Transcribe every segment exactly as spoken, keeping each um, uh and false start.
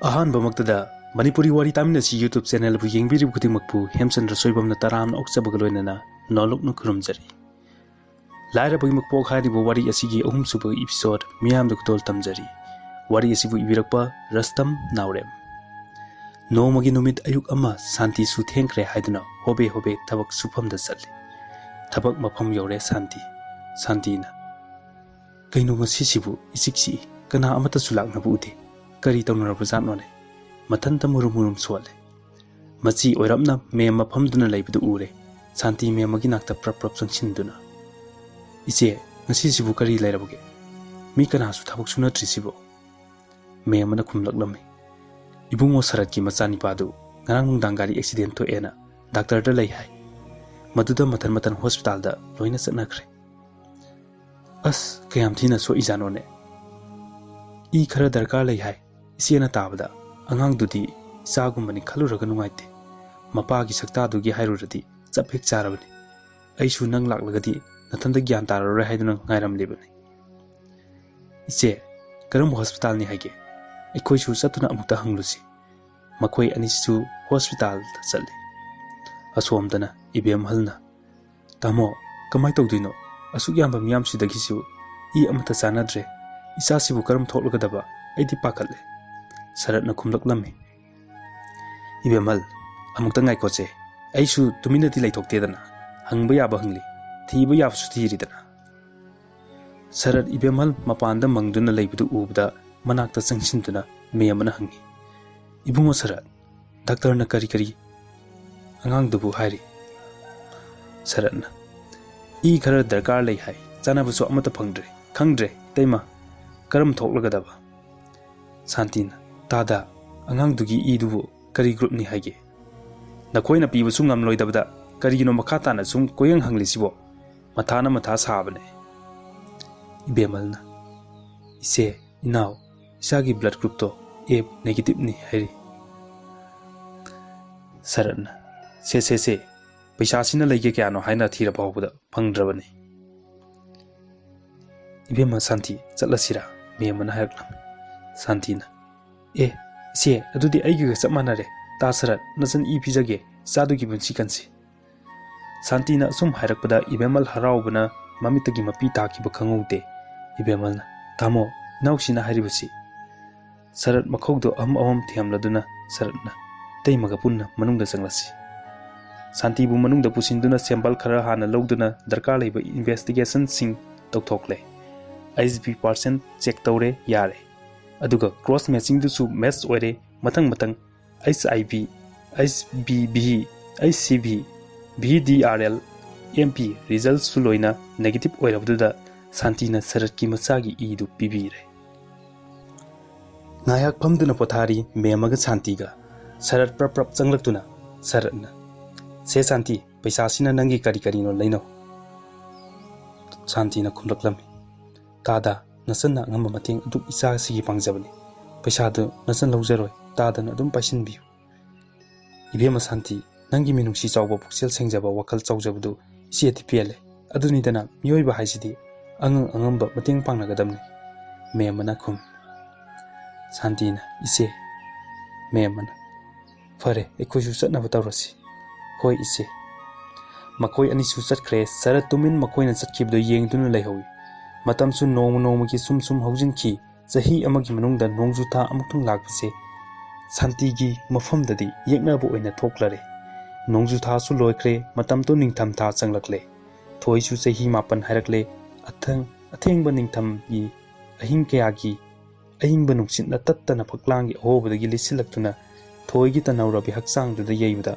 ꯑꯍꯥꯟꯕꯃꯛꯇꯗ ꯃꯅꯤꯄꯨꯔꯤ ꯋꯥꯔꯤ ꯇꯥꯃꯤꯟꯅꯁꯤ YouTube channelꯕꯨ ꯌꯦꯡꯕꯤꯔꯤꯕ ꯈꯨꯗꯤꯡꯃꯛꯄꯨ ꯍꯦꯝꯆꯟꯗ꯭ꯔ ꯁꯣꯏꯕꯝꯅ ꯇꯔꯥꯝꯅ ꯑꯣꯛꯆꯕꯒ ꯂꯣꯏꯅꯅ ꯅꯣꯂꯨꯛꯅ ꯈꯨꯔꯨꯝꯖꯔꯤ꯫ ꯂꯥꯏꯔꯕꯒꯤ ꯃꯄꯣꯛ ꯍꯥꯏꯔꯤꯕ ꯋꯥꯔꯤ ꯑꯁꯤꯒꯤ ꯑꯍꯨꯝꯁꯨꯕ episode ꯃꯤꯌꯥꯝꯗ ꯈꯨꯗꯣꯜ ꯇꯝꯖꯔꯤ꯫ ꯋꯥꯔꯤ ꯑꯁꯤꯕꯨ ꯏꯕꯤꯔꯛꯄ ꯔꯁꯇꯝ ꯅꯥꯎꯔꯦꯝ꯫ ꯅꯣꯡꯃꯒꯤ ꯅꯨꯃꯤꯠ ꯑꯌꯨꯛ ꯑꯃ ꯁꯥꯟꯇꯤꯁꯨ ꯊꯦꯡꯈ꯭ꯔꯦ ꯍꯥꯏꯗꯨꯅ ꯍꯣꯕꯦ ꯍꯣꯕꯦ ꯊꯕꯛ ꯁꯨꯐꯝꯗ ꯆꯠꯂꯤ꯫ ꯊꯕꯛ ꯃꯐꯝ ꯌꯧꯔꯦ ꯁꯥꯟꯇꯤ꯫ ꯁꯥꯟꯇꯤꯅ, "ꯀꯩꯅꯣ ꯉꯁꯤꯁꯤꯕꯨ ꯏꯆꯤꯛ ꯆꯤꯛꯏ, ꯀꯅꯥ ꯑꯃꯠꯇꯁꯨ ꯂꯥꯛꯅꯕ ꯎꯗꯦ, ꯀꯔꯤ ꯇꯧꯅꯔꯕꯖꯥꯠꯅꯣꯅꯦ?" ꯃꯊꯟꯇ ꯃꯨꯔꯨꯝ ꯃꯨꯔꯨꯝ ꯁꯣꯜꯂꯦ꯫ ꯃꯆꯤ ꯑꯣꯏꯔꯞꯅ ꯃꯦꯝ ꯃꯐꯝꯗꯨꯅ ꯂꯩꯕꯗꯨ ꯎꯔꯦ꯫ ꯁꯥꯟꯇꯤ ꯃꯦꯝ ꯑꯃꯒꯤ ꯅꯥꯛꯇ ꯄ꯭ꯔꯞ ꯄ꯭ꯔꯞ ꯆꯪꯁꯤꯟꯗꯨꯅ, "ꯏꯆꯦ, ꯉꯁꯤꯁꯤꯕꯨ ꯀꯔꯤ ꯂꯩꯔꯕꯒꯦ? ꯃꯤ ꯀꯅꯥꯁꯨ ꯊꯕꯛ ꯁꯨꯅꯗ꯭ꯔꯤꯁꯤꯕꯣ?" ꯃꯦꯝ ꯑꯃꯅ ꯈꯨꯝꯂꯛꯂꯝꯃꯤ, "ꯏꯕꯨꯡꯉꯣ ꯁꯔꯠꯀꯤ ꯃꯆꯥꯅꯤꯄꯥꯗꯨ ꯉꯔꯥꯡ ꯅꯨꯡꯗꯥꯡ ꯒꯥꯔꯤ accident ꯊꯣꯛꯑꯦꯅ ꯗꯥꯛꯇꯔꯗ ꯂꯩ ꯍꯥꯏ꯫ ꯃꯗꯨꯗ ꯃꯊꯟ ꯃꯊꯟ ꯍꯣꯁꯄꯤꯇꯥꯜꯗ ꯂꯣꯏꯅ ꯆꯠꯅꯈ꯭ꯔꯦ꯫" "ꯑꯁ, ꯀꯌꯥꯝ ꯊꯤꯅ ꯁꯣꯛꯏꯖꯥꯠꯅꯣꯅꯦ?" "ꯏ ꯈꯔ ꯗꯔꯀꯥꯔ ꯂꯩ ꯍꯥꯏ꯫ ꯏꯆꯦꯅ ꯇꯥꯕꯗ ꯑꯉꯥꯡꯗꯨꯗꯤ ꯏꯆꯥꯒꯨꯝꯕꯅꯤ ꯈꯜꯂꯨꯔꯒ ꯅꯨꯡꯉꯥꯏꯇꯦ꯫ ꯃꯄꯥꯒꯤ ꯁꯛꯇꯥꯗꯨꯒꯤ ꯍꯥꯏꯔꯨꯔꯗꯤ ꯆꯞ ꯍꯦꯛ ꯆꯥꯔꯕꯅꯤ꯫ ꯑꯩꯁꯨ ꯅꯪ ꯂꯥꯛꯂꯒꯗꯤ ꯅꯊꯟꯇ ꯒ꯭ꯌꯥꯟ ꯇꯥꯔꯔꯣꯏ ꯍꯥꯏꯗꯨꯅ ꯉꯥꯏꯔꯝꯂꯤꯕꯅꯤ꯫" "ꯏꯆꯦ, ꯀꯔꯝꯕ ꯍꯣꯁꯄꯤꯇꯥꯜꯅꯤ ꯍꯥꯏꯒꯦ? ꯑꯩꯈꯣꯏꯁꯨ ꯆꯠꯇꯨꯅ ꯑꯃꯨꯛꯇ ꯍꯪꯂꯨꯁꯤ꯫" ꯃꯈꯣꯏ ꯑꯅꯤꯁꯤꯁꯨ ꯍꯣꯁꯄꯤꯇꯥꯜꯗ ꯆꯠꯂꯤ꯫ ꯑꯁꯣꯝꯗꯅ ꯏꯕꯦꯝꯍꯜꯅ, "ꯇꯥꯃꯣ, ꯀꯃꯥꯏ ꯇꯧꯗꯣꯏꯅꯣ? ꯑꯁꯨꯛ ꯌꯥꯝꯕ ꯃꯤꯌꯥꯝꯁꯤꯗꯒꯤꯁꯨ ꯏ ꯑꯃꯠꯇ ꯆꯥꯟꯅꯗ꯭ꯔꯦ꯫ ꯏꯆꯥꯁꯤꯕꯨ ꯀꯔꯝ ꯊꯣꯛꯂꯒꯗꯕ? ꯑꯩꯗꯤ ꯄꯥꯈꯠꯂꯦ꯫" ꯁꯔꯠꯅ ꯈꯨꯝꯂꯛꯂꯝꯃꯤ, "ꯏꯕꯦꯝꯍꯜ, ꯑꯃꯨꯛꯇ ꯉꯥꯏꯈꯣꯁꯦ꯫ ꯑꯩꯁꯨ ꯇꯨꯃꯤꯟꯅꯗꯤ ꯂꯩꯊꯣꯛꯇꯦꯗꯅ꯫ ꯍꯪꯕ ꯌꯥꯕ ꯍꯪꯂꯤ, ꯊꯤꯕ ꯌꯥꯕꯁꯨ ꯊꯤꯔꯤꯗꯅ꯫" ꯁꯔꯠ ꯏꯕꯦꯝꯍꯜ ꯃꯄꯥꯟꯗ ꯃꯪꯗꯨꯅ ꯂꯩꯕꯗꯨ ꯎꯕꯗ ꯃꯅꯥꯛꯇ ꯆꯪꯁꯤꯟꯗꯨꯅ ꯃꯦꯝ ꯑꯃꯅ ꯍꯪꯉꯤ, "ꯏꯕꯨꯡꯉꯣ ꯁꯔꯠ, ꯗꯥꯛꯇꯔꯅ ꯀꯔꯤ ꯀꯔꯤ ꯑꯉꯥꯡꯗꯨꯕꯨ ꯍꯥꯏꯔꯤ?" ꯁꯔꯠꯅ, "ꯏ ꯈꯔ ꯗꯔꯀꯥꯔ ꯂꯩ ꯍꯥꯏ, ꯆꯥꯅꯕꯁꯨ ꯑꯃꯠꯇ ꯐꯪꯗ꯭ꯔꯦ꯫ ꯈꯪꯗ꯭ꯔꯦ, ꯏꯇꯩꯃ, ꯀꯔꯝ ꯊꯣꯛꯂꯒꯗꯕ?" ꯁꯥꯟꯇꯤꯅ, "ꯇꯥꯗ, ꯑꯉꯥꯡꯗꯨꯒꯤ ꯏꯗꯨꯕꯨ ꯀꯔꯤ groupꯅꯤ ꯍꯥꯏꯒꯦ? ꯅꯈꯣꯏꯅ ꯄꯤꯕꯁꯨ ꯉꯝꯂꯣꯏꯗꯕꯗ ꯀꯔꯤꯒꯤꯅꯣ ꯃꯈꯥ ꯇꯥꯅ ꯁꯨꯝ ꯀꯣꯏꯍꯪ ꯍꯪꯂꯤꯁꯤꯕꯣ? ꯃꯊꯥꯅ ꯃꯊꯥ ꯁꯥꯕꯅꯦ꯫" ꯏꯕꯦꯝꯃꯜꯅ, "ꯏꯆꯦ, ꯏꯅꯥꯎ, ꯏꯆꯥꯒꯤ blood groupꯇꯣ A negativeꯅꯤ ꯍꯥꯏꯔꯤ꯫" ꯁꯔꯠꯅ, "ꯁꯦ, ꯁꯦ, ꯁꯦ, ꯄꯩꯁꯥꯁꯤꯅ ꯂꯩꯒꯦ ꯀꯌꯥꯅꯣ ꯍꯥꯏꯅ ꯊꯤꯔ ꯐꯥꯎꯕꯗ ꯐꯪꯗ꯭ꯔꯕꯅꯤ꯫" "ꯏꯕꯦꯝꯃ ꯁꯥꯟꯇꯤ, ꯆꯠꯂꯁꯤꯔꯥ?" ꯃꯦꯝ ꯑꯃꯅ ꯍꯥꯏꯔꯛꯂꯝꯃꯤ꯫ ꯁꯥꯟꯇꯤꯅ, "ꯑꯦ, "ꯏꯆꯦ, ꯑꯗꯨꯗꯤ ꯑꯩꯒꯤꯒ ꯆꯞ ꯃꯥꯟꯅꯔꯦ꯫ ꯇꯥ ꯁꯔꯠ, ꯅꯆꯟ ꯏ ꯄꯤꯖꯒꯦ, ꯏꯆꯥꯗꯨꯒꯤ ꯄꯨꯟꯁꯤ ꯀꯟꯁꯤ꯫" ꯁꯥꯟꯇꯤꯅ ꯑꯁꯨꯝ ꯍꯥꯏꯔꯛꯄꯗ ꯏꯕꯦꯝꯃꯜ ꯍꯔꯥꯎꯕꯅ ꯃꯃꯤꯠꯇꯒꯤ ꯃꯄꯤ ꯇꯥꯈꯤꯕ ꯈꯪꯍꯧꯗꯦ꯫ ꯏꯕꯦꯝꯃꯜꯅ, "ꯇꯥꯃꯣ, ꯏꯅꯥꯎꯁꯤꯅ ꯍꯥꯏꯔꯤꯕꯁꯤ꯫" ꯁꯔꯠ ꯃꯈꯧꯗꯣ ꯑꯃꯝ ꯑꯃꯝ ꯊꯦꯝꯂꯗꯨꯅ ꯁꯔꯠꯅ, "ꯏꯇꯩꯃꯒ ꯄꯨꯟꯅ ꯃꯅꯨꯡꯗ ꯆꯪꯂꯁꯤ꯫" ꯁꯥꯟꯇꯤꯕꯨ ꯃꯅꯨꯡꯗ ꯄꯨꯁꯤꯟꯗꯨꯅ ꯁꯦꯝꯄꯜ ꯈꯔ ꯍꯥꯟꯅ ꯂꯧꯗꯨꯅ ꯗꯔꯀꯥꯔ ꯂꯩꯕ ꯏꯟꯚꯦꯁꯇꯤꯒꯦꯁꯟꯁꯤꯡ ꯇꯧꯊꯣꯛꯂꯦ꯫ ꯑꯩꯆ ꯕꯤ ꯄꯥꯔꯁꯦꯟ ꯆꯦꯛ ꯇꯧꯔꯦ, ꯌꯥꯔꯦ꯫ ꯑꯗꯨꯒ ꯀ꯭ꯔꯣꯁ ꯃꯦꯆꯤꯡꯗꯨꯁꯨ ꯃꯦꯆ ꯑꯣꯏꯔꯦ꯫ ꯃꯊꯪ ꯃꯊꯪ H I V, H B V, H C V, V D R L, M P ꯔꯤꯖꯜꯁꯨ ꯂꯣꯏꯅ ꯅꯦꯒꯦꯇꯤꯚ ꯑꯣꯏꯔꯕꯗꯨꯗ ꯁꯥꯟꯇꯤꯅ ꯁꯔꯠꯀꯤ ꯃꯆꯥꯒꯤ ꯏꯗꯨ ꯄꯤꯕꯤꯔꯦ꯫ ꯉꯥꯏꯍꯥꯛ ꯐꯝꯗꯨꯅ ꯄꯣꯊꯥꯔꯤ ꯃꯦꯝꯃꯒ ꯁꯥꯟꯇꯤꯒ꯫ ꯁꯔꯠ ꯄ꯭ꯔꯞ ꯄ꯭ꯔꯞ ꯆꯪꯂꯛꯇꯨꯅ ꯁꯔꯠꯅ, "ꯁꯦ ꯁꯥꯟꯇꯤ, ꯄꯩꯁꯥꯁꯤꯅ ꯅꯪꯒꯤ ꯀꯔꯤ ꯀꯔꯤꯅꯣ ꯂꯩꯅꯧ꯫" ꯁꯥꯟꯇꯤꯅ ꯈꯨꯝꯂꯛꯂꯝꯃꯤ, "ꯇꯥꯗ, ꯅꯆꯟꯅ ꯑꯉꯝꯕ ꯃꯇꯦꯡ ꯑꯗꯨꯛ ꯏꯆꯥꯁꯤꯒꯤ ꯄꯥꯡꯖꯕꯅꯤ꯫ ꯄꯩꯁꯥꯗꯨ ꯅꯆꯟ ꯂꯧꯖꯔꯣꯏ, ꯇꯥꯗꯅ ꯑꯗꯨꯝ ꯄꯥꯏꯁꯤꯟꯕꯤꯌꯨ꯫" "ꯏꯕꯦꯝꯃ ꯁꯥꯟꯇꯤ, ꯅꯪꯒꯤ ꯃꯤꯅꯨꯡꯁꯤ ꯆꯥꯎꯕ, ꯄꯨꯛꯆꯦꯜ ꯁꯦꯡꯖꯕ, ꯋꯥꯈꯜ ꯆꯥꯎꯖꯕꯗꯨ ꯏꯆꯦꯗꯤ ꯄꯦꯜꯂꯦ꯫ ꯑꯗꯨꯅꯤꯗꯅ ꯃꯤꯑꯣꯏꯕ ꯍꯥꯏꯁꯤꯗꯤ, ꯑꯉꯝ ꯑꯉꯝꯕ ꯃꯇꯦꯡ ꯄꯥꯡꯅꯒꯗꯕꯅꯤ꯫" ꯃꯦꯝꯃꯅ ꯈꯨꯝꯃꯤ꯫ ꯁꯥꯟꯇꯤꯅ, "ꯏꯆꯦ꯫" ꯃꯦꯝꯃꯅ, "ꯐꯔꯦ, ꯑꯩꯈꯣꯏꯁꯨ ꯆꯠꯅꯕ ꯇꯧꯔꯁꯤ꯫" "ꯍꯣꯏ, ꯏꯆꯦ꯫" ꯃꯈꯣꯏ ꯑꯅꯤꯁꯨ ꯆꯠꯈ꯭ꯔꯦ꯫ ꯁꯔꯠ ꯇꯨꯃꯤꯟ ꯃꯈꯣꯏꯅ ꯆꯠꯈꯤꯕꯗꯨ ꯌꯦꯡꯗꯨꯅ ꯂꯩꯍꯧꯏ꯫ ꯃꯇꯝꯁꯨ ꯅꯣꯡꯃ ꯅꯣꯡꯃꯒꯤ ꯁꯨꯝ ꯁꯨꯝ ꯍꯧꯖꯤꯟꯈꯤ꯫ ꯆꯍꯤ ꯑꯃꯒꯤ ꯃꯅꯨꯡꯗ ꯅꯣꯡꯖꯨ ꯊꯥ ꯑꯃꯨꯛꯇꯪ ꯂꯥꯛꯄꯁꯦ ꯁꯥꯟꯇꯤꯒꯤ ꯃꯐꯝꯗꯗꯤ ꯌꯦꯛꯅꯕ ꯑꯣꯏꯅ ꯊꯣꯛꯂꯔꯦ꯫ ꯅꯣꯡꯖꯨ ꯊꯥꯁꯨ ꯂꯣꯏꯈ꯭ꯔꯦ, ꯃꯇꯝꯗꯣ ꯅꯤꯡꯊꯝ ꯊꯥ ꯆꯪꯂꯛꯂꯦ꯫ ꯊꯣꯏꯁꯨ ꯆꯍꯤ ꯃꯥꯄꯟ ꯍꯥꯏꯔꯛꯂꯦ꯫ ꯑꯊꯪ-, ꯑꯊꯦꯡꯕ ꯅꯤꯡꯊꯝꯒꯤ ꯑꯍꯤꯡ ꯀꯌꯥꯒꯤ ꯑꯏꯪꯕ ꯅꯨꯡꯁꯤꯠꯅ ꯇꯠꯇꯅ ꯐꯛꯂꯥꯡꯒꯤ ꯑꯍꯣꯕꯗꯒꯤ ꯂꯤꯠꯁꯤꯜꯂꯛꯇꯨꯅ ꯊꯣꯏꯒꯤ ꯇꯟꯍꯧꯔꯕꯤ ꯍꯛꯆꯥꯡꯗꯨꯗ ꯌꯩꯕꯗ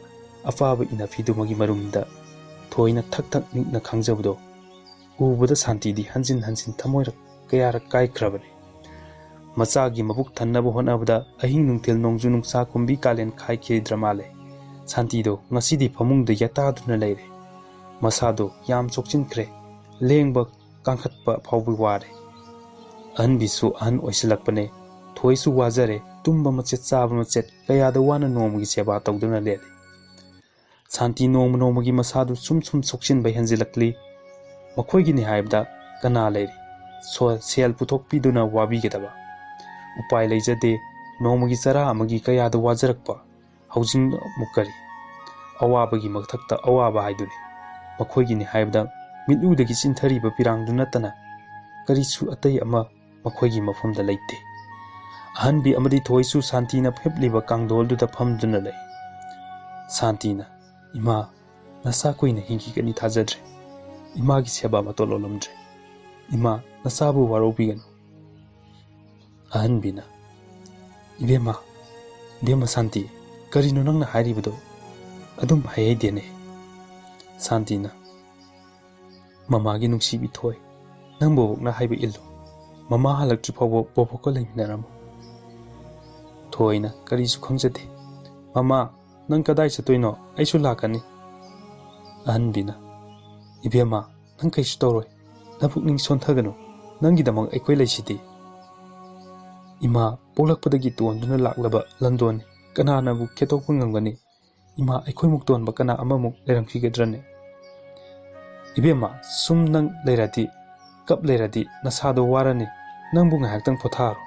ꯑꯄꯥꯕ ꯏꯅꯐꯤꯗꯨꯃꯒꯤ ꯃꯔꯨꯝꯗ ꯊꯣꯏꯅ ꯊꯛ ꯊꯛ ꯅꯤꯛꯅ ꯈꯥꯡꯖꯕꯗꯣ ꯎꯕꯗ ꯁꯥꯟꯇꯤꯗꯤ ꯍꯟꯖꯤꯟ ꯍꯟꯖꯤꯟ ꯊꯃꯣꯏꯔ ꯀꯌꯥꯔꯛ ꯀꯥꯏꯈ꯭ꯔꯕꯅꯤ꯫ ꯃꯆꯥꯒꯤ ꯃꯕꯨꯛ ꯊꯟꯅꯕ ꯍꯣꯠꯅꯕꯗ ꯑꯍꯤꯡ ꯅꯨꯡꯊꯤꯜ ꯅꯣꯡꯖꯨ ꯅꯨꯡꯁꯥ ꯀꯨꯝꯕꯤ ꯀꯥꯂꯦꯟ ꯈꯥꯏꯈꯤꯗ꯭ꯔ ꯃꯥꯜꯂꯦ꯫ ꯁꯥꯟꯇꯤꯗꯣ ꯉꯁꯤꯗꯤ ꯐꯃꯨꯡꯗ ꯌꯥꯇꯥꯗꯨꯅ ꯂꯩꯔꯦ꯫ ꯃꯁꯥꯗꯣ ꯌꯥꯝ ꯁꯣꯛꯆꯤꯟꯈ꯭ꯔꯦ꯫ ꯂꯦꯡꯕ ꯀꯥꯡꯈꯠꯄ ꯐꯥꯎꯕ ꯋꯥꯔꯦ꯫ ꯑꯍꯟꯕꯤꯁꯨ ꯑꯍꯟ ꯑꯣꯏꯁꯤꯜꯂꯛꯄꯅꯦ꯫ ꯊꯣꯏꯁꯨ ꯋꯥꯖꯔꯦ꯫ ꯇꯨꯝꯕ ꯃꯆꯦꯠ ꯆꯥꯕ ꯃꯆꯦꯠ ꯀꯌꯥꯗ ꯋꯥꯅ ꯅꯣꯡꯃꯒꯤ ꯁꯦꯕꯥ ꯇꯧꯗꯨꯅ ꯂꯦꯜꯂꯤ꯫ ꯁꯥꯟꯇꯤ ꯅꯣꯡꯃ ꯅꯣꯡꯃꯒꯤ ꯃꯁꯥꯗꯨ ꯁꯨꯝ ꯁꯨꯝ ꯁꯣꯛꯆꯤꯟꯕ ꯍꯦꯟꯖꯤꯜꯂꯛꯂꯤ꯫ ꯃꯈꯣꯏꯒꯤꯅꯤ ꯍꯥꯏꯕꯗ ꯀꯅꯥ ꯂꯩꯔꯤ? ꯁꯣ-, ꯁꯦꯜ ꯄꯨꯊꯣꯛꯄꯤꯗꯨꯅ ꯋꯥꯕꯤꯒꯗꯕ? ꯎꯄꯥꯏ ꯂꯩꯖꯗꯦ꯫ ꯅꯣꯡꯃꯒꯤ ꯆꯔꯥ ꯑꯃꯒꯤ ꯀꯌꯥꯗ ꯋꯥꯖꯔꯛꯄ, ꯍꯧꯖꯤꯛꯅ ꯑꯃꯨꯛ ꯀꯔꯤ? ꯑꯋꯥꯕꯒꯤ ꯃꯊꯛꯇ ꯑꯋꯥꯕ ꯍꯥꯏꯗꯨꯅꯤ꯫ ꯃꯈꯣꯏꯒꯤꯅꯤ ꯍꯥꯏꯕꯗ ꯃꯤꯠꯂꯨꯗꯒꯤ ꯆꯤꯟꯊꯔꯤꯕ ꯄꯤꯔꯥꯡꯗꯨ ꯅꯠꯇꯅ ꯀꯔꯤꯁꯨ ꯑꯇꯩ ꯑꯃ ꯃꯈꯣꯏꯒꯤ ꯃꯐꯝꯗ ꯂꯩꯇꯦ꯫ ꯑꯍꯟꯕꯤ ꯑꯃꯗꯤ ꯊꯣꯏꯁꯨ ꯁꯥꯟꯇꯤꯅ ꯍꯤꯞꯂꯤꯕ ꯀꯥꯡꯗꯣꯜꯗꯨꯗ ꯐꯝꯗꯨꯅ ꯂꯩ꯫ ꯁꯥꯟꯇꯤꯅ, "ꯏꯃꯥ, ꯅꯁꯥ ꯀꯨꯏꯅ ꯍꯤꯡꯈꯤꯒꯅꯤ ꯊꯥꯖꯗ꯭ꯔꯦ꯫ ꯏꯃꯥꯒꯤ ꯁꯦꯕꯥ ꯃꯇꯣꯜ ꯂꯣꯜꯂꯝꯗ꯭ꯔꯦ꯫ ꯏꯃꯥ, ꯅꯁꯥꯕꯨ ꯋꯥꯔꯧꯕꯤꯒꯅꯨ꯫" ꯑꯍꯟꯕꯤꯅ, "ꯏꯕꯦꯝꯃ, ꯏꯕꯦꯝꯃ ꯁꯥꯟꯇꯤ, ꯀꯔꯤꯅꯣ ꯅꯪꯅ ꯍꯥꯏꯔꯤꯕꯗꯣ? ꯑꯗꯨꯝ ꯍꯥꯏꯍꯩꯗꯦꯅꯦ꯫" ꯁꯥꯟꯇꯤꯅ, "ꯃꯃꯥꯒꯤ ꯅꯨꯡꯁꯤꯕꯤ ꯊꯣꯏ, ꯅꯪ ꯕꯣꯕꯣꯛꯅ ꯍꯥꯏꯕ ꯏꯜꯂꯨ꯫ ꯃꯃꯥ ꯍꯜꯂꯛꯇ꯭ꯔꯤ ꯐꯥꯎꯕ ꯕꯣꯕꯣꯛꯀ ꯂꯩꯃꯤꯟꯅꯔꯝꯃꯨ꯫" ꯊꯣꯏꯅ ꯀꯔꯤꯁꯨ ꯈꯪꯖꯗꯦ꯫ "ꯃꯃꯥ, ꯅꯪ ꯀꯗꯥꯏ ꯆꯠꯇꯣꯏꯅꯣ? ꯑꯩꯁꯨ ꯂꯥꯛꯀꯅꯤ꯫" ꯑꯍꯟꯕꯤꯅ, "ꯏꯕꯦꯝꯃ, ꯅꯪ ꯀꯩꯁꯨ ꯇꯧꯔꯣꯏ꯫ ꯅꯄꯨꯛꯅꯤꯡ ꯁꯣꯟꯊꯒꯅꯨ꯫ ꯅꯪꯒꯤꯗꯃꯛ ꯑꯩꯈꯣꯏ ꯂꯩꯁꯤꯗꯤ꯫" ꯏꯃꯥ ꯄꯣꯛꯂꯛꯄꯗꯒꯤ ꯇꯣꯟꯗꯨꯅ ꯂꯥꯛꯂꯕ ꯂꯟꯗꯣꯟꯅꯤ꯫ ꯀꯅꯥꯅꯕꯨ ꯈꯦꯠꯇꯣꯛꯄ ꯉꯝꯒꯅꯤ? ꯏꯃꯥ, ꯑꯩꯈꯣꯏꯃꯨꯛ ꯇꯣꯟꯕ ꯀꯅꯥ ꯑꯃꯃꯨꯛ ꯂꯩꯔꯝꯈꯤꯒꯗ꯭ꯔꯅꯦ? ꯏꯕꯦꯝꯃ, ꯁꯨꯝ ꯅꯪ ꯂꯩꯔꯗꯤ, ꯀꯞ ꯂꯩꯔꯗꯤ ꯅꯁꯥꯗꯣ ꯋꯥꯔꯅꯤ꯫ ꯅꯪꯕꯨ ꯉꯥꯏꯍꯥꯛꯇꯪ ꯄꯣꯊꯥꯔꯣ꯫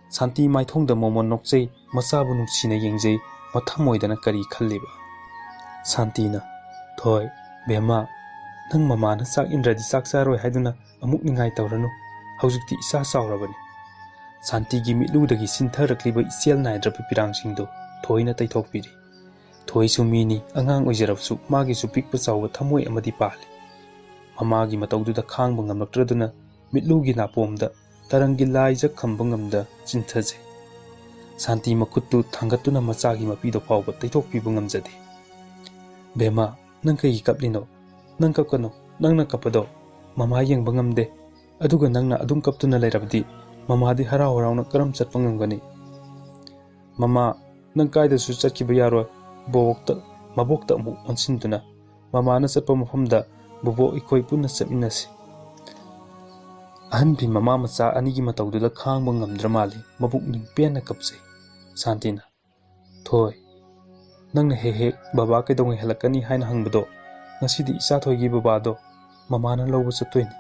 ꯁꯥꯟꯇꯤ ꯃꯥꯏꯊꯣꯡꯗ ꯃꯣꯃꯣꯟ ꯅꯣꯛꯆꯩ, ꯃꯆꯥꯕꯨ ꯅꯨꯡꯁꯤꯅ ꯌꯦꯡꯖꯩ, ꯃꯊꯃꯣꯏꯗꯅ ꯀꯔꯤ ꯈꯜꯂꯤꯕ? ꯁꯥꯟꯇꯤꯅ, "ꯊꯣꯏ, ꯕꯦꯝꯃ, ꯅꯪ ꯃꯃꯥꯅ ꯆꯥꯛ ꯏꯟꯗ꯭ꯔꯗꯤ ꯆꯥꯛ ꯆꯥꯔꯣꯏ ꯍꯥꯏꯗꯨꯅ ꯑꯃꯨꯛ ꯅꯤꯡꯉꯥꯏ ꯇꯧꯔꯅꯨ꯫ ꯍꯧꯖꯤꯛꯇꯤ ꯏꯆꯥ ꯆꯥꯎꯔꯕꯅꯤ꯫" ꯁꯥꯟꯇꯤꯒꯤ ꯃꯤꯠꯂꯨꯗꯒꯤ ꯁꯤꯟꯊꯔꯛꯂꯤꯕ ꯏꯆꯦꯜ ꯅꯥꯏꯗ꯭ꯔꯕ ꯄꯤꯔꯥꯡꯁꯤꯡꯗꯨ ꯊꯣꯏꯅ ꯇꯩꯊꯣꯛꯄꯤꯔꯤ꯫ ꯊꯣꯏꯁꯨ ꯃꯤꯅꯤ, ꯑꯉꯥꯡ ꯑꯣꯏꯖꯔꯕꯁꯨ ꯃꯥꯒꯤꯁꯨ ꯄꯤꯛꯄ ꯆꯥꯎꯕ ꯊꯃꯣꯏ ꯑꯃꯗꯤ ꯄꯥꯜꯂꯤ꯫ ꯃꯃꯥꯒꯤ ꯃꯇꯧꯗꯨꯗ ꯈꯥꯡꯕ ꯉꯝꯂꯛꯇ꯭ꯔꯗꯨꯅ ꯃꯤꯠꯂꯨꯒꯤ ꯅꯥꯄꯣꯝꯗ ꯇꯔꯪꯒꯤ ꯂꯥꯏꯖ ꯈꯝꯕ ꯉꯝꯗ ꯆꯤꯟꯊꯖꯩ꯫ ꯁꯥꯟꯇꯤ ꯃꯈꯨꯠꯇꯨ ꯊꯥꯡꯒꯠꯇꯨꯅ ꯃꯆꯥꯒꯤ ꯃꯄꯤꯗꯣ ꯐꯥꯎꯕ ꯇꯩꯊꯣꯛꯄꯤꯕ ꯉꯝꯖꯗꯦ꯫ "ꯕꯦꯝꯃ, ꯅꯪ ꯀꯩꯒꯤ ꯀꯞꯂꯤꯅꯣ? ꯅꯪ ꯀꯞꯀꯅꯨ꯫ ꯅꯪꯅ ꯀꯞꯄꯗꯣ ꯃꯃꯥ ꯌꯦꯡꯕ ꯉꯝꯗꯦ꯫ ꯑꯗꯨꯒ ꯅꯪꯅ ꯑꯗꯨꯝ ꯀꯞꯇꯨꯅ ꯂꯩꯔꯕꯗꯤ ꯃꯃꯥꯗꯤ ꯍꯔꯥꯎ ꯍꯔꯥꯎꯅ ꯀꯔꯝ ꯆꯠꯄ ꯉꯝꯒꯅꯤ?" "ꯃꯃꯥ, ꯅꯪ ꯀꯥꯏꯗꯁꯨ ꯆꯠꯈꯤꯕ ꯌꯥꯔꯣꯏ꯫" ꯕꯣꯕꯣꯛꯇ, ꯃꯕꯣꯛꯇ ꯑꯃꯨꯛ ꯑꯣꯟꯁꯤꯟꯗꯨꯅ, "ꯃꯃꯥꯅ ꯆꯠꯄ ꯃꯐꯝꯗ ꯕꯣꯕꯣꯛ ꯑꯩꯈꯣꯏ ꯄꯨꯟꯅ ꯆꯠꯃꯤꯟꯅꯁꯤ꯫" ꯑꯍꯟꯕꯤ ꯃꯃꯥ ꯃꯆꯥ ꯑꯅꯤꯒꯤ ꯃꯇꯧꯗꯨꯗ ꯈꯥꯡꯕ ꯉꯝꯗ꯭ꯔ ꯃꯥꯜꯂꯤ, ꯃꯕꯨꯛꯅꯤꯡ ꯄꯦꯟꯅ ꯀꯞꯆꯩ꯫ ꯁꯥꯟꯇꯤꯅ, "ꯊꯣꯏ, ꯅꯪꯅ ꯍꯦꯛ ꯍꯦꯛ ꯕꯕꯥ ꯀꯩꯗꯧꯉꯩ ꯍꯜꯂꯛꯀꯅꯤ ꯍꯥꯏꯅ ꯍꯪꯕꯗꯣ, ꯉꯁꯤꯗꯤ ꯏꯆꯥ ꯊꯣꯏꯒꯤ ꯕꯕꯥꯗꯣ ꯃꯃꯥꯅ ꯂꯧꯕ ꯆꯠꯇꯣꯏꯅꯤ꯫"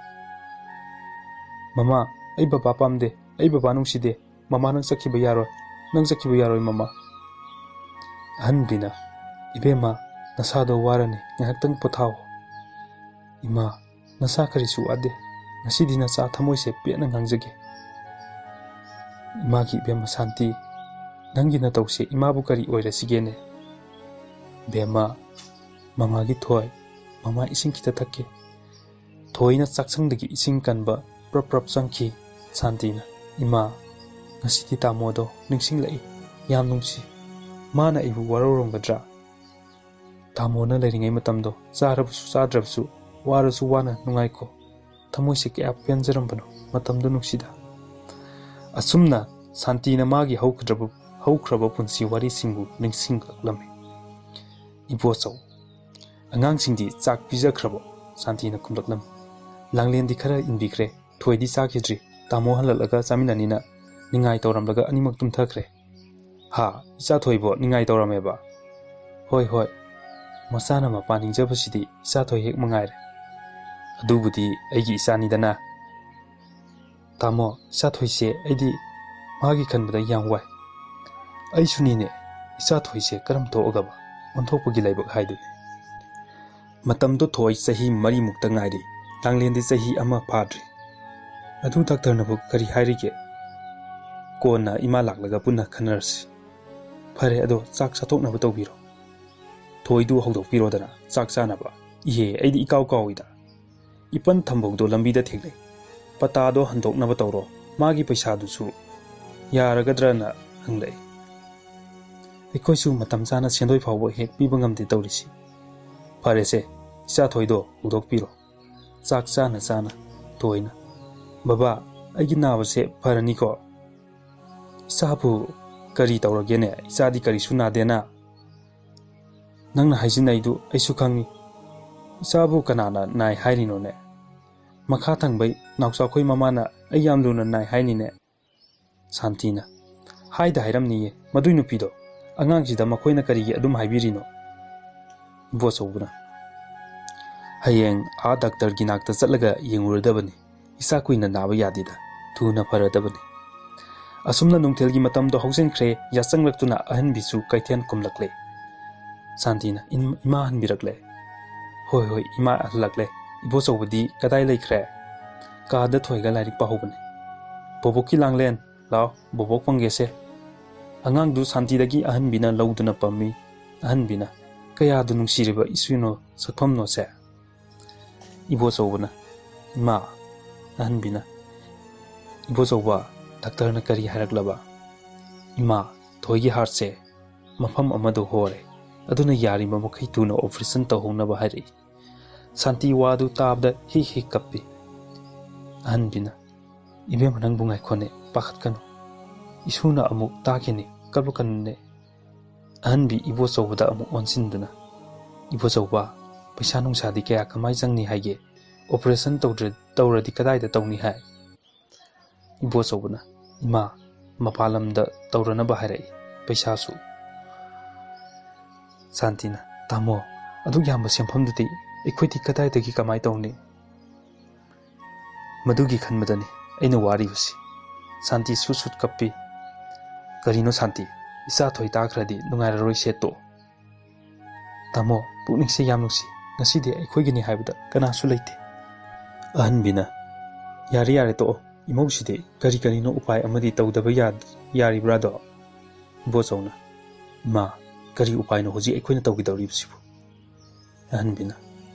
"ꯃꯃꯥ, ꯑꯩ ꯕꯕꯥ ꯄꯥꯝꯗꯦ, ꯑꯩ ꯕꯕꯥ ꯅꯨꯡꯁꯤꯗꯦ꯫ "ꯃꯃꯥ, ꯅꯪ ꯆꯠꯈꯤꯕ ꯌꯥꯔꯣꯏ, ꯅꯪ ꯆꯠꯈꯤꯕ ꯌꯥꯔꯣꯏ ꯃꯃꯥ"꯫ ꯑꯍꯟꯕꯤꯅ, "ꯏꯕꯦꯝꯃ, ꯅꯁꯥꯗꯣ ꯋꯥꯔꯅꯤ, ꯉꯥꯏꯍꯥꯛꯇꯪ ꯄꯣꯊꯥꯑꯣ"꯫ "ꯏꯃꯥ, ꯅꯁꯥ ꯀꯔꯤꯁꯨ ꯋꯥꯗꯦ, ꯉꯁꯤꯗꯤ ꯅꯆꯥ ꯊꯃꯣꯏꯁꯦ ꯄꯦꯟꯅ ꯉꯥꯡꯖꯒꯦ"꯫ ꯏꯃꯥꯒꯤ ꯏꯕꯦꯝꯃ ꯁꯥꯟꯇꯤ, ꯅꯪꯒꯤ ꯅꯇꯧꯁꯦ ꯏꯃꯥꯕꯨ ꯀꯔꯤ ꯑꯣꯏꯔꯁꯤꯒꯦꯅꯦ? "ꯕꯦꯝꯃ, ꯃꯃꯥꯒꯤ ꯊꯣꯏ, ꯃꯃꯥ ꯏꯁꯤꯡ ꯈꯤꯇ ꯊꯛꯀꯦ"꯫ ꯊꯣꯏꯅ ꯆꯥꯛꯁꯪꯗꯒꯤ ꯏꯁꯤꯡ ꯀꯟꯕ ꯄ꯭ꯔꯞ ꯄ꯭ꯔꯞ ꯆꯪꯈꯤ꯫ ꯁꯥꯟꯇꯤꯅ, "ꯏꯃꯥ, ꯉꯁꯤꯗꯤ ꯇꯥꯃꯣꯗꯣ ꯅꯤꯡꯁꯤꯡꯂꯛꯏ, ꯌꯥꯝ ꯅꯨꯡꯁꯤ꯫ ꯃꯥꯅ ꯑꯩꯕꯨ ꯋꯥꯔꯧꯔꯝꯒꯗ꯭ꯔꯥ? ꯇꯥꯃꯣꯅ ꯂꯩꯔꯤꯉꯩ ꯃꯇꯝꯗꯣ ꯆꯥꯔꯕꯁꯨ ꯆꯥꯗ꯭ꯔꯕꯁꯨ, ꯋꯥꯔꯁꯨ ꯋꯥꯅ ꯅꯨꯡꯉꯥꯏꯈꯣ꯫ ꯊꯃꯣꯏꯁꯦ ꯀꯌꯥ ꯄꯦꯟꯖꯔꯝꯕꯅꯣ, ꯃꯇꯝꯗꯨ ꯅꯨꯡꯁꯤꯗ"꯫ ꯑꯁꯨꯝꯅ ꯁꯥꯟꯇꯤꯅ ꯃꯥꯒꯤ ꯍꯧꯈ꯭ꯔꯕ, ꯍꯧꯈ꯭ꯔꯕ ꯄꯨꯟꯁꯤ ꯋꯥꯔꯤꯁꯤꯡꯕꯨ ꯅꯤꯡꯁꯤꯡꯂꯛꯂꯝꯃꯤ꯫ ꯏꯕꯣꯆꯧ, "ꯑꯉꯥꯡꯁꯤꯡꯗꯤ ꯆꯥꯛ ꯄꯤꯖꯈ꯭ꯔꯕꯣ?" ꯁꯥꯟꯇꯤꯅ ꯈꯨꯝꯂꯛꯂꯝꯃꯤ꯫ "ꯂꯥꯡꯂꯦꯟꯗꯤ ꯈꯔ ꯏꯟꯕꯤꯈ꯭ꯔꯦ, ꯊꯣꯏꯗꯤ ꯆꯥꯈꯤꯗ꯭ꯔꯤ, ꯇꯥꯃꯣ ꯍꯜꯂꯛꯂꯒ ꯆꯥꯃꯤꯟꯅꯅꯤꯅ ꯅꯤꯡꯉꯥꯏ ꯇꯧꯔꯝꯂꯒ ꯑꯅꯤꯃꯛ ꯇꯨꯝꯊꯈ꯭ꯔꯦ"꯫ "ꯍꯥ, ꯏꯆꯥ ꯊꯣꯏꯕꯣ ꯅꯤꯡꯉꯥꯏ ꯇꯧꯔꯝꯃꯦꯕ?" "ꯍꯣꯏ, ꯍꯣꯏ, ꯃꯆꯥꯅ ꯃꯄꯥ ꯅꯤꯡꯖꯕꯁꯤꯗꯤ ꯏꯆꯥ ꯊꯣꯏ ꯍꯦꯛ ꯃꯉꯥꯏꯔꯦ"꯫ "ꯑꯗꯨꯕꯨꯗꯤ ꯑꯩꯒꯤ ꯏꯆꯥꯅꯤꯗꯅ"꯫ "ꯇꯥꯃꯣ, ꯏꯆꯥ ꯊꯣꯏꯁꯦ ꯑꯩꯗꯤ ꯃꯥꯒꯤ ꯈꯟꯕꯗ ꯌꯥꯝ ꯋꯥꯏ"꯫ "ꯑꯩꯁꯨꯅꯤꯅꯦ, ꯏꯆꯥ ꯊꯣꯏꯁꯦ ꯀꯔꯝ ꯊꯣꯛꯑꯒꯕ ꯑꯣꯟꯊꯣꯛꯄꯒꯤ ꯂꯥꯏꯕꯛ ꯍꯥꯏꯗꯨꯅꯤ"꯫ ꯃꯇꯝꯗꯣ ꯊꯣꯏ ꯆꯍꯤ ꯃꯔꯤꯃꯨꯛꯇ ꯉꯥꯏꯔꯤ, ꯂꯥꯡꯂꯦꯟꯗꯤ ꯆꯍꯤ ꯑꯃ ꯐꯥꯗ꯭ꯔꯤ꯫ "ꯑꯗꯨ ꯗꯥꯛꯇꯔꯅꯕꯨ ꯀꯔꯤ ꯍꯥꯏꯔꯤꯒꯦ?" "ꯀꯣꯟꯅ ꯏꯃꯥ ꯂꯥꯛꯂꯒ ꯄꯨꯟꯅ ꯈꯟꯅꯔꯁꯤ"꯫ "ꯐꯔꯦ, ꯑꯗꯣ ꯆꯥꯛ ꯆꯥꯊꯣꯛꯅꯕ ꯇꯧꯕꯤꯔꯣ꯫ ꯊꯣꯏꯗꯨ ꯍꯧꯗꯣꯛꯄꯤꯔꯣꯗꯅ ꯆꯥꯛ ꯆꯥꯅꯕ"꯫ "ꯏꯍꯦ, ꯑꯩꯗꯤ ꯏꯀꯥꯎ ꯀꯥꯎꯏꯗ꯫ ꯏꯄꯟ ꯊꯝꯕꯧꯗꯣ ꯂꯝꯕꯤꯗ ꯊꯦꯡꯅꯩ꯫ ꯄꯇꯥꯗꯣ ꯍꯟꯗꯣꯛꯅꯕ ꯇꯧꯔꯣ, ꯃꯥꯒꯤ ꯄꯩꯁꯥꯗꯨꯁꯨ ꯌꯥꯔꯒꯗ꯭ꯔꯅ ꯍꯪꯂꯛꯏ꯫ ꯑꯩꯈꯣꯏꯁꯨ ꯃꯇꯝ ꯆꯥꯅ ꯁꯦꯟꯗꯣꯏ ꯐꯥꯎꯕ ꯍꯦꯛ ꯄꯤꯕ ꯉꯝꯗꯦ ꯇꯧꯔꯤꯁꯤ"꯫ "ꯐꯔꯦꯁꯦ, ꯏꯆꯥ ꯊꯣꯏꯗꯣ ꯍꯧꯗꯣꯛꯄꯤꯔꯣ"꯫ ꯆꯥꯛ ꯆꯥꯅ ꯆꯥꯅ ꯊꯣꯏꯅ, "ꯕꯕꯥ, ꯑꯩꯒꯤ ꯅꯥꯕꯁꯦ ꯐꯔꯅꯤꯀꯣ?" "ꯏꯆꯥꯕꯨ ꯀꯔꯤ ꯇꯧꯔꯒꯦꯅꯦ? ꯏꯆꯥꯗꯤ ꯀꯔꯤꯁꯨ ꯅꯥꯗꯦꯅ"꯫ "ꯅꯪꯅ ꯍꯥꯏꯖꯤꯟꯅꯩꯗꯨ ꯑꯩꯁꯨ ꯈꯪꯉꯤ꯫ ꯏꯆꯥꯕꯨ ꯀꯅꯥꯅ ꯅꯥꯏ ꯍꯥꯏꯔꯤꯅꯣꯅꯦ? ꯃꯈꯥ ꯊꯪꯕꯩ ꯅꯥꯎꯆꯥꯈꯣꯏ ꯃꯃꯥꯅ ꯑꯩ ꯌꯥꯝ ꯂꯨꯅ ꯅꯥꯏ ꯍꯥꯏꯅꯤꯅꯦ"꯫ ꯁꯥꯟꯇꯤꯅ, "ꯍꯥꯏꯗ ꯍꯥꯏꯔꯝꯅꯤꯌꯦ ꯃꯗꯨꯏ ꯅꯨꯄꯤꯗꯣ꯫ ꯑꯉꯥꯡꯁꯤꯗ ꯃꯈꯣꯏꯅ ꯀꯔꯤꯒꯤ ꯑꯗꯨꯝ ꯍꯥꯏꯕꯤꯔꯤꯅꯣ?" ꯏꯕꯣꯆꯧꯕꯅ, "ꯍꯌꯦꯡ ꯑꯥ ꯗꯥꯛꯇꯔꯒꯤ ꯅꯥꯛꯇ ꯆꯠꯂꯒ ꯌꯦꯡꯉꯨꯔꯗꯕꯅꯤ꯫ ꯏꯆꯥ ꯀꯨꯏꯅ ꯅꯥꯕ ꯌꯥꯗꯦꯗ, ꯊꯨꯅ ꯐꯔꯗꯕꯅꯤ"꯫ ꯑꯁꯨꯝꯅ ꯅꯨꯡꯊꯤꯜꯒꯤ ꯃꯇꯝꯗꯣ ꯍꯧꯖꯤꯟꯈ꯭ꯔꯦ꯫ ꯌꯥꯆꯪꯂꯛꯇꯨꯅ ꯑꯍꯟꯕꯤꯁꯨ ꯀꯩꯊꯦꯜ ꯀꯨꯝꯂꯛꯂꯦ꯫ ꯁꯥꯟꯇꯤꯅ, "ꯏꯟ-, ꯏꯃꯥ ꯍꯟꯕꯤꯔꯛꯂꯦ?" "ꯍꯣꯏ, ꯍꯣꯏ, ꯏꯃꯥ ꯍꯜꯂꯛꯂꯦ꯫ ꯏꯕꯣꯆꯧꯕꯗꯤ ꯀꯗꯥꯏ ꯂꯩꯈ꯭ꯔꯦ?" "ꯀꯥꯗ ꯊꯣꯏꯒ ꯂꯥꯏꯔꯤꯛ ꯄꯥꯍꯧꯕꯅꯦ꯫" "ꯕꯣꯕꯣꯛꯀꯤ ꯂꯥꯡꯂꯦꯟ, ꯂꯥꯎ, ꯕꯣꯕꯣꯛ ꯄꯪꯒꯦꯁꯦ꯫" ꯑꯉꯥꯡꯗꯨ ꯁꯥꯟꯇꯤꯗꯒꯤ ꯑꯍꯟꯕꯤꯅ ꯂꯧꯗꯨꯅ ꯄꯝꯃꯤ꯫ ꯑꯍꯟꯕꯤꯅ, "ꯀꯌꯥꯗꯨ ꯅꯨꯡꯁꯤꯔꯤꯕ ꯏꯁꯨꯅꯣ, ꯁꯛꯐꯝꯅꯣꯁꯦ?" ꯏꯕꯣꯆꯧꯕꯅ, "ꯏꯃꯥ꯫" ꯑꯍꯟꯕꯤꯅ, "ꯏꯕꯣꯆꯧꯕ, ꯗꯥꯛꯇꯔꯅ ꯀꯔꯤ ꯍꯥꯏꯔꯛꯂꯕ?" "ꯏꯃꯥ, ꯊꯣꯏꯒꯤ ꯍꯥꯔꯠꯁꯦ ꯃꯐꯝ ꯑꯃꯗ ꯍꯣꯔꯦ, ꯑꯗꯨꯅ ꯌꯥꯔꯤꯕ ꯃꯈꯩ ꯊꯨꯅ ꯑꯣꯄꯔꯦꯁꯟ ꯇꯧꯍꯧꯅꯕ ꯍꯥꯏꯔꯛꯏ꯫" ꯁꯥꯟꯇꯤ ꯋꯥꯗꯨ ꯇꯥꯕꯗ ꯍꯤꯛ ꯍꯤꯛ ꯀꯞꯄꯤ꯫ ꯑꯍꯟꯕꯤꯅ, "ꯏꯕꯦꯝꯃ, ꯅꯪꯕꯨ ꯉꯥꯏꯈꯣꯅꯦ, ꯄꯥꯈꯠꯀꯅꯨ꯫ ꯏꯁꯨꯅ ꯑꯃꯨꯛ ꯇꯥꯈꯤꯅꯤ, ꯀꯞꯂꯛꯀꯅꯨꯅꯦ꯫" ꯑꯍꯟꯕꯤ ꯏꯕꯣꯆꯧꯕꯗ ꯑꯃꯨꯛ ꯑꯣꯟꯁꯤꯟꯗꯨꯅ, "ꯏꯕꯣꯆꯧꯕ, ꯄꯩꯁꯥ ꯅꯨꯡꯁꯥꯗꯤ ꯀꯌꯥ ꯀꯃꯥꯏ ꯆꯪꯅꯤ ꯍꯥꯏꯒꯦ? ꯑꯣꯄꯔꯦꯁꯟ ꯇꯧꯗ꯭ꯔ-, ꯇꯧꯔꯗꯤ ꯀꯗꯥꯏꯗ ꯇꯧꯅꯤ ꯍꯥꯏ?" ꯏꯕꯣꯆꯧꯕꯅ, "ꯏꯃꯥ, ꯃꯄꯥꯟ ꯂꯝꯗ ꯇꯧꯔꯅꯕ ꯍꯥꯏꯔꯛꯏ, ꯄꯩꯁꯥꯁꯨ꯫" ꯁꯥꯟꯇꯤꯅ, "ꯇꯥꯃꯣ, ꯑꯗꯨꯛ ꯌꯥꯝꯕ ꯁꯦꯟꯐꯝꯗꯨꯗꯤ ꯑꯩꯈꯣꯏꯗꯤ ꯀꯗꯥꯏꯗꯒꯤ ꯀꯃꯥꯏ ꯇꯧꯅꯤ?" ꯃꯗꯨꯒꯤ ꯈꯟꯕꯗꯅꯤ ꯑꯩꯅ ꯋꯥꯔꯤꯕꯁꯤ꯫ ꯁꯥꯟꯇꯤ ꯁꯨꯠ ꯁꯨꯠ ꯀꯞꯄꯤ꯫ "ꯀꯔꯤꯅꯣ ꯁꯥꯟꯇꯤ? ꯏꯆꯥ ꯊꯣꯏ ꯇꯥꯈ꯭ꯔꯗꯤ ꯅꯨꯡꯉꯥꯏꯔꯔꯣꯏ, ꯁꯦ ꯇꯣꯛꯑꯣ꯫" "ꯇꯥꯃꯣ, ꯄꯨꯛꯅꯤꯡꯁꯦ ꯌꯥꯝ ꯅꯨꯡꯁꯤ꯫ ꯉꯁꯤꯗꯤ ꯑꯩꯈꯣꯏꯒꯤꯅꯤ ꯍꯥꯏꯕꯗ ꯀꯅꯥꯁꯨ ꯂꯩꯇꯦ꯫" ꯑꯍꯟꯕꯤꯅ, "ꯌꯥꯔꯦ, ꯌꯥꯔꯦ, ꯇꯣꯛꯑꯣ꯫ ꯏꯃꯧꯁꯤꯗꯤ ꯀꯔꯤ ꯀꯔꯤꯅꯣ ꯎꯄꯥꯏ ꯑꯃꯗꯤ ꯇꯧꯗꯕ ꯌꯥ-, ꯌꯥꯔꯤꯕ꯭ꯔꯥꯗꯣ?" ꯏꯕꯣꯆꯧꯅ, "ꯏꯃꯥ, ꯀꯔꯤ ꯎꯄꯥꯏꯅꯣ ꯍꯧꯖꯤꯛ ꯑꯩꯈꯣꯏꯅ ꯇꯧꯒꯗꯧꯔꯤꯕꯁꯤꯕꯨ?" ꯑꯍꯟꯕꯤꯅ,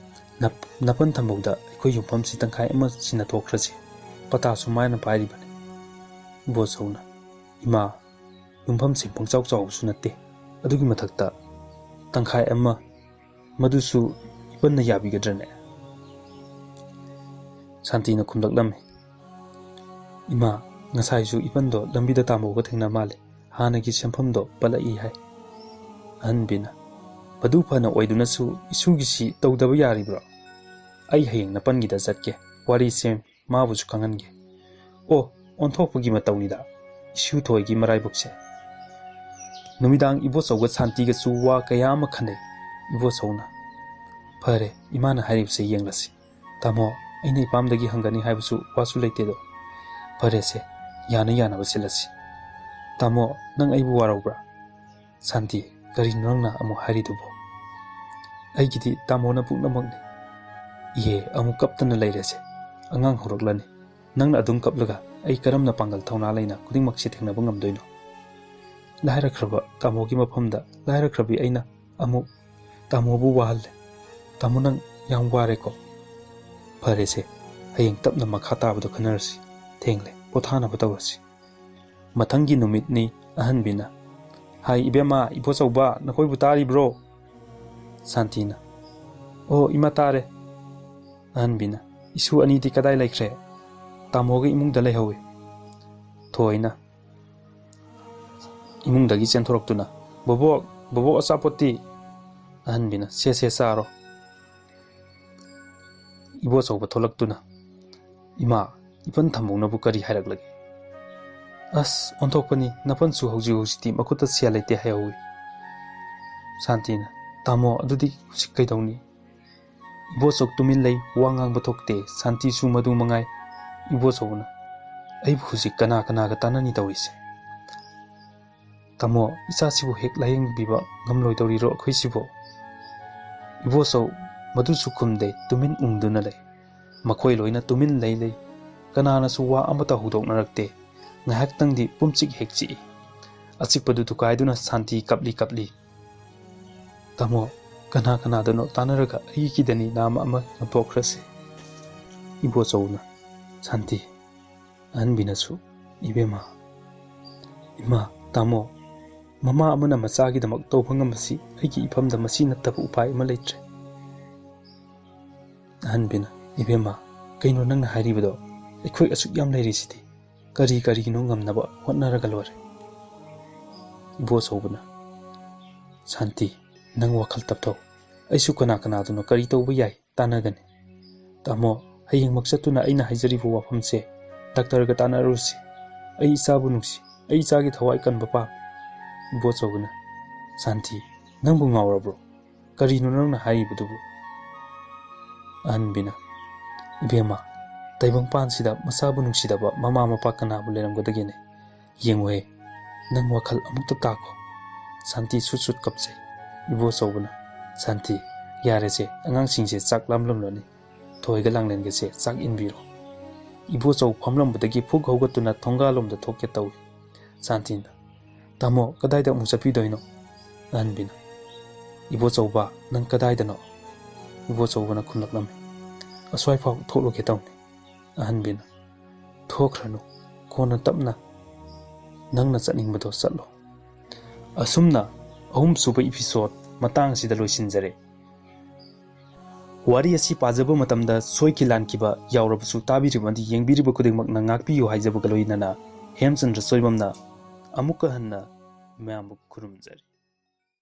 "ꯅꯞ-, ꯅꯥꯄꯟ ꯊꯝꯕꯧꯗ ꯑꯩꯈꯣꯏ ꯌꯨꯝꯐꯝꯁꯤ ꯇꯪꯈꯥꯏ ꯑꯃ ꯁꯤꯟꯅꯊꯣꯛꯈ꯭ꯔꯁꯤ꯫ ꯄꯇꯥꯁꯨ ꯃꯥꯅ ꯄꯥꯏꯔꯤꯕꯅꯤ꯫" ꯏꯕꯣꯆꯧꯅ, "ꯏꯃꯥ, ꯌꯨꯝꯐꯝꯁꯤ ꯄꯪꯆꯥꯎ ꯆꯥꯎꯕꯁꯨ ꯅꯠꯇꯦ꯫ ꯑꯗꯨꯒꯤ ꯃꯊꯛꯇ ꯇꯪꯈꯥꯏ ꯑꯃ, ꯃꯗꯨꯁꯨ ꯏꯄꯟꯅ ꯌꯥꯕꯤꯒꯗ꯭ꯔꯅꯦ?" ꯁꯥꯟꯇꯤꯅ ꯈꯨꯝꯂꯛꯂꯝꯃꯤ, "ꯏꯃꯥ, ꯉꯁꯥꯏꯁꯨ ꯏꯄꯟꯗꯣ ꯂꯝꯕꯤꯗ ꯇꯥꯃꯣꯒ ꯊꯦꯡꯅ ꯃꯥꯜꯂꯦ꯫ ꯍꯥꯟꯅꯒꯤ ꯁꯦꯟꯐꯝꯗꯣ ꯄꯜꯂꯛꯏ ꯍꯥꯏ꯫" ꯑꯍꯟꯕꯤꯅ, "ꯃꯗꯨ ꯐꯅ ꯑꯣꯏꯗꯨꯅꯁꯨ ꯏꯁꯨꯒꯤꯁꯤ ꯇꯧꯗꯕ ꯌꯥꯔꯤꯕ꯭ꯔꯣ? ꯑꯩ ꯍꯌꯦꯡ ꯅꯥꯄꯟꯒꯤꯗ ꯆꯠꯀꯦ, ꯋꯥꯔꯤꯁꯦ ꯃꯥꯕꯨꯁꯨ ꯈꯪꯍꯟꯒꯦ꯫ ꯑꯣ, ꯑꯣꯟꯊꯣꯛꯄꯒꯤ ꯃꯇꯧꯅꯤꯗ ꯏꯁꯨ ꯊꯣꯏꯒꯤ ꯃꯔꯥꯏꯕꯛꯁꯦ꯫" ꯅꯨꯃꯤꯗꯥꯡ ꯏꯕꯣꯆꯧꯒ ꯁꯥꯟꯇꯤꯒꯁꯨ ꯋꯥ ꯀꯌꯥ ꯑꯃ ꯈꯟꯅꯩ꯫ ꯏꯕꯣꯆꯧꯅ, "ꯐꯔꯦ, ꯏꯃꯥꯅ ꯍꯥꯏꯔꯤꯕꯁꯦ ꯌꯦꯡꯂꯁꯤ꯫ ꯇꯥꯃꯣ, ꯑꯩꯅ ꯏꯄꯥꯝꯗꯒꯤ ꯍꯪꯒꯅꯤ ꯍꯥꯏꯕꯁꯨ ꯋꯥꯁꯨ ꯂꯩꯇꯦꯗꯣ꯫ ꯐꯔꯦꯁꯦ, ꯌꯥꯅ ꯌꯥꯅꯕ ꯁꯤꯜꯂꯁꯤ꯫ "ꯇꯥꯃꯣ, ꯅꯪ ꯑꯩꯕꯨ ꯋꯥꯔꯧꯕ꯭ꯔꯥ?" "ꯁꯥꯟꯇꯤ, ꯀꯔꯤꯅꯣ ꯅꯪꯅ ꯑꯃꯨꯛ ꯍꯥꯏꯔꯤꯗꯨꯕꯣ?" "ꯑꯩꯒꯤꯗꯤ ꯇꯥꯃꯣꯅ ꯄꯨꯝꯅꯃꯛꯅꯤ꯫ ꯏꯍꯦ, ꯑꯃꯨꯛ ꯀꯞꯇꯅ ꯂꯩꯔꯦꯁꯦ꯫ ꯑꯉꯥꯡ ꯍꯧꯔꯛꯂꯅꯤ꯫ ꯅꯪꯅ ꯑꯗꯨꯝ ꯀꯞꯂꯒ ꯑꯩ ꯀꯔꯝꯅ ꯄꯥꯡꯒꯜ ꯊꯧꯅꯥ ꯂꯩꯅ ꯈꯨꯗꯤꯡꯃꯛꯁꯦ ꯊꯦꯡꯅꯕ ꯉꯝꯗꯣꯏꯅꯣ? ꯂꯥꯏꯔꯈ꯭ꯔꯕ ꯇꯥꯃꯣꯒꯤ ꯃꯐꯝꯗ ꯂꯥꯏꯔꯈ꯭ꯔꯕꯤ ꯑꯩꯅ ꯑꯃꯨꯛ ꯇꯥꯃꯣꯕꯨ ꯋꯥꯍꯜꯂꯦ꯫ ꯇꯥꯃꯣ, ꯅꯪ ꯌꯥꯝ ꯋꯥꯔꯦꯀꯣ? ꯐꯔꯦꯁꯦ, ꯍꯌꯦꯡ ꯇꯞꯅ ꯃꯈꯥ ꯇꯥꯕꯗꯣ ꯈꯟꯅꯔꯁꯤ꯫ ꯊꯦꯡꯂꯦ, ꯄꯣꯊꯥꯅꯕ ꯇꯧꯔꯁꯤ꯫" ꯃꯊꯪꯒꯤ ꯅꯨꯃꯤꯠꯅꯤ꯫ ꯑꯍꯟꯕꯤꯅ, "ꯍꯥꯏ ꯏꯕꯦꯝꯃ, ꯏꯕꯣꯆꯧꯕ, ꯅꯈꯣꯏꯕꯨ ꯇꯥꯔꯤꯕ꯭ꯔꯣ?" ꯁꯥꯟꯇꯤꯅ, "ꯑꯣ ꯏꯃꯥ, ꯇꯥꯔꯦ꯫" ꯑꯍꯟꯕꯤꯅ, "ꯏꯁꯨ ꯑꯅꯤꯗꯤ ꯀꯗꯥꯏ ꯂꯩꯈ꯭ꯔꯦ?" "ꯇꯥꯃꯣꯒꯤ ꯏꯃꯨꯡꯗ ꯂꯩꯍꯧꯋꯤ꯫" ꯊꯣꯏꯅ ꯏꯃꯨꯡꯗꯒꯤ ꯆꯦꯟꯊꯣꯔꯛꯇꯨꯅ, "ꯕꯣꯕꯣꯛ, ꯕꯣꯕꯣꯛ ꯑꯆꯥꯄꯣꯠꯇꯤ?" ꯑꯍꯟꯕꯤꯅ, "ꯁꯦ ꯁꯦ, ꯆꯥꯔꯣ꯫" ꯏꯕꯣꯆꯧꯕ ꯊꯣꯛꯂꯛꯇꯨꯅ, "ꯏꯃꯥ, ꯏꯄꯟ ꯊꯝꯕꯧꯅꯕꯨ ꯀꯔꯤ ꯍꯥꯏꯔꯛꯂꯒꯦ?" "ꯑꯁ, ꯑꯣꯟꯊꯣꯛꯄꯅꯤ, ꯅꯄꯟꯁꯨ ꯍꯧꯖꯤꯛ ꯍꯧꯖꯤꯛꯇꯤ ꯃꯈꯨꯠꯇ ꯁꯦꯜ ꯂꯩꯇꯦ ꯍꯥꯏꯍꯧꯋꯤ꯫" ꯁꯥꯟꯇꯤꯅ, "ꯇꯥꯃꯣ, ꯑꯗꯨꯗꯤ ꯍꯧꯖꯤꯛ ꯀꯩꯗꯧꯅꯤ?" ꯏꯕꯣꯆꯧ ꯇꯨꯃꯤꯟ ꯂꯩ, ꯋꯥ ꯉꯥꯡꯕ ꯊꯣꯛꯇꯦ꯫ ꯁꯥꯟꯇꯤꯁꯨ ꯃꯗꯨ ꯃꯉꯥꯏ꯫ ꯏꯕꯣꯆꯧꯅ, "ꯑꯩꯕꯨ ꯍꯧꯖꯤꯛ ꯀꯅꯥ ꯀꯅꯥꯒ ꯇꯥꯟꯅꯅꯤ ꯇꯧꯔꯤꯁꯦ?" "ꯇꯥꯃꯣ, ꯏꯆꯥꯁꯤꯕꯨ ꯍꯦꯛ ꯂꯥꯌꯦꯡꯕꯤꯕ ꯉꯝꯂꯣꯏꯗꯧꯔꯤꯔꯣ ꯑꯩꯈꯣꯏꯁꯤꯕꯨ?" ꯏꯕꯣꯆꯧ ꯃꯗꯨꯁꯨ ꯈꯨꯝꯗꯦ, ꯇꯨꯃꯤꯟ ꯎꯪꯗꯨꯅ ꯂꯩ꯫ ꯃꯈꯣꯏ ꯂꯣꯏꯅ ꯇꯨꯃꯤꯟ ꯂꯩ ꯂꯩ꯫ ꯀꯅꯥꯅꯁꯨ ꯋꯥ ꯑꯃꯠꯇ ꯍꯧꯗꯣꯛꯅꯔꯛꯇꯦ꯫ ꯉꯥꯏꯍꯥꯛꯇꯪꯗꯤ ꯄꯨꯝꯆꯤꯛ ꯍꯦꯛ ꯆꯤꯛꯏ꯫ ꯑꯆꯤꯛꯄꯗꯨ ꯊꯨꯒꯥꯏꯗꯨꯅ ꯁꯥꯟꯇꯤ ꯀꯞꯂꯤ ꯀꯞꯂꯤ꯫ "ꯇꯥꯃꯣ, ꯀꯅꯥ ꯀꯅꯥꯗꯅꯣ ꯇꯥꯟꯅꯔꯒ ꯑꯩꯒꯤꯗꯅꯤ ꯅꯥꯝꯃ ꯑꯃ ꯌꯣꯟꯊꯣꯛꯈ꯭ꯔꯁꯤ꯫" ꯏꯕꯣꯆꯧꯅ, "ꯁꯥꯟꯇꯤ꯫" ꯑꯍꯟꯕꯤꯅꯁꯨ, "ꯏꯕꯦꯝꯃ, ꯏꯃꯥ, ꯇꯥꯃꯣ, ꯃꯃꯥ ꯑꯃꯅ ꯃꯆꯥꯒꯤꯗꯃꯛ ꯇꯧꯕ ꯉꯝꯕꯁꯤ ꯑꯩꯒꯤ ꯏꯐꯝꯗ ꯃꯁꯤ ꯅꯠꯇꯕ ꯎꯄꯥꯏ ꯑꯃ ꯂꯩꯇ꯭ꯔꯦ꯫" ꯑꯍꯟꯕꯤꯅ, "ꯏꯕꯦꯝꯃ, ꯀꯩꯅꯣ ꯅꯪꯅ ꯍꯥꯏꯔꯤꯕꯗꯣ? ꯑꯩꯈꯣꯏ ꯑꯁꯨꯛ ꯌꯥꯝ ꯂꯩꯔꯤꯁꯤꯗꯤ꯫ ꯀꯔꯤ ꯀꯔꯤꯒꯤꯅꯣ ꯉꯝꯅꯕ ꯍꯣꯠꯅꯔꯒ ꯂꯣꯏꯔꯦ꯫" ꯏꯕꯣꯆꯧꯕꯅ, "ꯁꯥꯟꯇꯤ, ꯅꯪ ꯋꯥꯈꯜ ꯇꯞꯊꯧ꯫ ꯑꯩꯁꯨ ꯀꯅꯥ ꯀꯅꯥꯗꯅꯣ ꯀꯔꯤ ꯇꯧꯕ ꯌꯥꯏ ꯇꯥꯟꯅꯒꯅꯤ꯫ ꯇꯥꯃꯣ, ꯍꯌꯦꯡꯃꯛ ꯆꯠꯇꯨꯅ ꯑꯩꯅ ꯍꯥꯏꯖꯔꯤꯕ ꯋꯥꯐꯝꯁꯦ ꯗꯥꯛꯇꯔꯒ ꯇꯥꯟꯅꯔꯨꯁꯤ꯫ ꯑꯩ ꯏꯆꯥꯕꯨ ꯅꯨꯡꯁꯤ, ꯑꯩ ꯏꯆꯥꯒꯤ ꯊꯋꯥꯏ ꯀꯟꯕ ꯄꯥꯝꯃꯤ꯫" ꯏꯕꯣꯆꯧꯕꯅ, "ꯁꯥꯟꯇꯤ, ꯅꯪꯕꯨ ꯉꯥꯎꯔꯕ꯭ꯔꯣ? ꯀꯔꯤꯅꯣ ꯅꯪꯅ ꯍꯥꯏꯔꯤꯕꯗꯨꯕꯨ?" ꯑꯍꯟꯕꯤꯅ, "ꯏꯕꯦꯝꯃ, ꯇꯥꯏꯕꯪꯄꯥꯟꯁꯤꯗ ꯃꯆꯥꯕꯨ ꯅꯨꯡꯁꯤꯗꯕ ꯃꯃꯥ ꯃꯄꯥ ꯀꯅꯥꯕꯨ ꯂꯩꯔꯝꯒꯗꯒꯦꯅꯦ? ꯌꯦꯡꯉꯨꯍꯦ, ꯅꯪ ꯋꯥꯈꯜ ꯑꯃꯨꯛꯇ ꯇꯥꯈꯣ꯫ ꯁꯥꯟꯇꯤ ꯁꯨꯠ ꯁꯨꯠ ꯀꯞꯆꯩ꯫ ꯏꯕꯣꯆꯧꯕꯅ, "ꯁꯥꯟꯇꯤ, ꯌꯥꯔꯦꯁꯦ, ꯑꯉꯥꯡꯁꯤꯡꯁꯦ ꯆꯥꯛ ꯂꯥꯝꯂꯝꯂꯅꯤ꯫ ꯊꯣꯏꯒ ꯂꯥꯡꯂꯦꯟꯒꯁꯦ ꯆꯥꯛ ꯏꯟꯕꯤꯔꯣ꯫" ꯏꯕꯣꯆꯧ ꯐꯝꯂꯝꯕꯗꯒꯤ ꯐꯨꯛ ꯍꯧꯒꯠꯇꯨꯅ ꯊꯣꯡꯒꯥꯜꯂꯣꯝꯗ ꯊꯣꯛꯀꯦ ꯇꯧꯏ꯫ ꯁꯥꯟꯇꯤꯅ, "ꯇꯥꯃꯣ, ꯀꯗꯥꯏꯗ ꯑꯃꯨꯛ ꯆꯠꯄꯤꯗꯣꯏꯅꯣ?" ꯑꯍꯟꯕꯤꯅ, "ꯏꯕꯣꯆꯧꯕ, ꯅꯪ ꯀꯗꯥꯏꯗꯅꯣ?" ꯏꯕꯣꯆꯧꯕꯅ ꯈꯨꯝꯂꯛꯂꯝꯃꯤ꯫ "ꯑꯁ꯭ꯋꯥꯏꯐꯥꯎ ꯊꯣꯛꯂꯨꯒꯦ ꯇꯧꯅꯤ꯫" ꯑꯍꯟꯕꯤꯅ, "ꯊꯣꯛꯈ꯭ꯔꯅꯨ, ꯀꯣꯟꯅ ꯇꯞꯅ ꯅꯪꯅ ꯆꯠꯅꯤꯡꯕꯗꯣ ꯆꯠꯂꯣ꯫" ꯑꯁꯨꯝꯅ ꯑꯍꯨꯝꯁꯨꯕ episode ꯃꯇꯥꯡ ꯑꯁꯤꯗ ꯂꯣꯏꯁꯤꯟꯖꯔꯦ꯫ ꯋꯥꯔꯤ ꯑꯁꯤ ꯄꯥꯖꯕ ꯃꯇꯝꯗ ꯁꯣꯏꯈꯤ ꯂꯥꯟꯈꯤꯕ ꯌꯥꯎꯔꯕꯁꯨ ꯇꯥꯕꯤꯔꯤꯕ ꯑꯃꯗꯤ ꯌꯦꯡꯕꯤꯔꯤꯕ ꯈꯨꯗꯤꯡꯃꯛꯅ ꯉꯥꯛꯄꯤꯌꯨ ꯍꯥꯏꯖꯕꯒ ꯂꯣꯏꯅꯅ ꯍꯦꯝꯆꯟꯗ꯭ꯔ ꯁꯣꯏꯕꯝꯅ ꯑꯃꯨꯛꯀ ꯍꯟꯅ ꯃꯌꯥꯝꯕꯨ ꯈꯨꯔꯨꯝꯖꯔꯤ꯫